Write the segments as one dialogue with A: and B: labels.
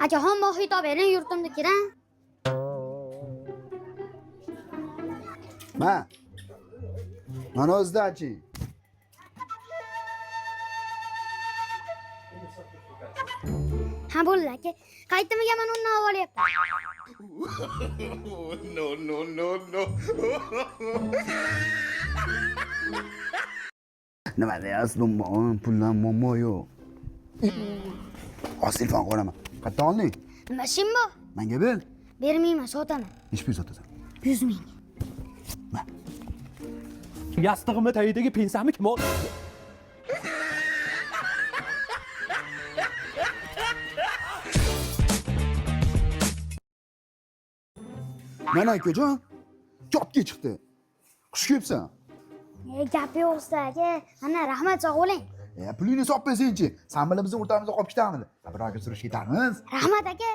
A: Akaxon mohit olib bering yurtimnikidan.
B: Ma. Mana o'zidachi.
A: Ha bo'ldi aka. Qaytimiga mana undan olib olyapman.
C: No, no, no, no.
B: Nima deyapsiz, do'mbon? Puldan muammo yo'q. Hozir telefon qo'raman. Qayerdan olding?
A: Nima ishim bu?
B: Menga ber.
A: Bermayman, sotaman.
B: Nechi pul sotasan?
A: 100 ming.
D: Yastig'imni tagidagi pensami kim oldi?
B: Mana akajon, chotga chiqdi. Xush kelibsan.
A: E, gap yo'q usta aka. Mana rahmat, sog' bo'ling.
B: E, pulingni solib qo'ysangchi. San bilan bizni o'rtamizda qolib ketamidi? Bir oyga surishga ketamiz.
A: Rahmat aka.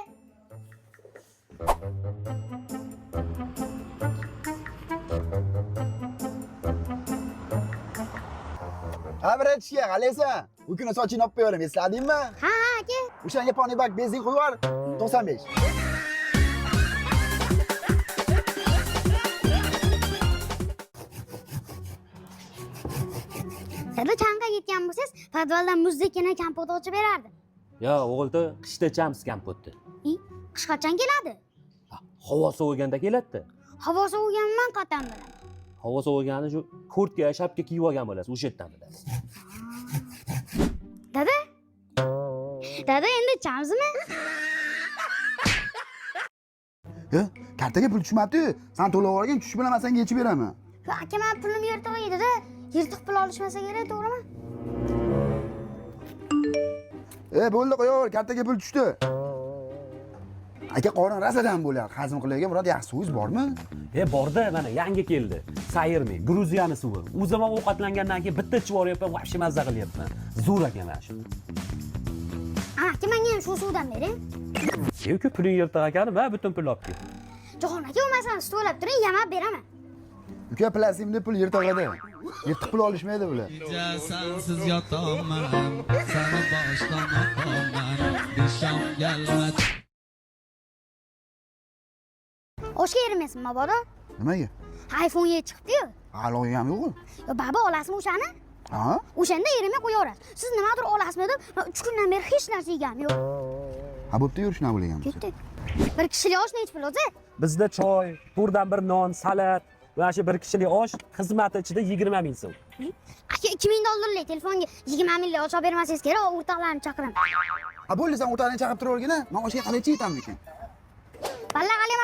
B: Ha, birinchiga qalaysan? U kuni sochingni olib qo'yarim, esladingmi?
A: Ha, ha aka.
B: O'shanga poni bak benzin qo'yib yubor, 95.
A: Dada chang'a ketgan bo'lsangiz, podvaldan muzdekkina kompot ochib berardim.
D: Yo, o'g'ilda qishda ichamiz kompotni.
A: I, qish qachon keladi?
D: Havo sovuganda keladi.
A: Havo soviganmi man qattan bilaman.
D: Havo sovugani shu kurtka, shapka kiyib olgan bo'lasiz, o'sha yerdan bilasiz.
A: Dada? Dada endi ichamizmi?
B: E, kartaga pul tushmabdi. San to'lab olgin, tushish bilan men senga yechib beraman.
A: Aka, man pulim yirtiq edi-da. Yirtiq pul olishmasa kerak, to'g'rimi?
B: E, bo'ldi, qo'yaver, kartaga pul tushdi. Aka, qorin rasadan bo'lyapti. Hazm qiladigan biror yaxshi so'z bormi?
D: E, borda, mana yangi keldi. Sayirmi, Gruziyani suvi. O'zim ham ovqatlangandan keyin bitta ichib yuboryapman, вообще mazza qilyapman. Zo'r ekan mana shu.
A: Aka, menga ham shu suvdan bering.
D: Yo'q, puling yirtiq ekan, va butun pul olib kel.
A: Jahon aka, bo'lmasam siz to'lab turing, yamab beraman.
B: Uka, plasimda pul yirtig'ida. Yirtiq pul olishmaydi bular.
E: Sensiz yotolmam, seni boshdan o'paman, disham gelmez.
A: Oshga erimaysan mabodo.
B: Nimaga?
A: iPhone 7 chiqibdi-yu.
B: Hali olganim yo'q.
A: Yo, baba olasizmi o'shani?
B: Ha?
A: O'shanda erimay qo'yaverasiz. Siz nimadir olasizmi deb, men 3 kundan beri hech narsa yeganim yo'q.
B: Ha, bo'pti, yur, shunaqa bo'lgan bo'lsa.
A: Ketdik. Bir kishilik osh nechi pul o'zi?
D: Bizda choy, to'rtdan bir non, salat va shu bir kishilik osh xizmati ichida 20 ming so'm.
A: Aka, 2000 dollarlik telefonga 20 minglik osh olib bermasangiz kerak, o'rtoqlarimni chaqiraman.
B: Ha, bo'ldi, sen o'rtog'ingni chaqirib turavergin, men oshga qalaycha yetaman ekan.
A: Balla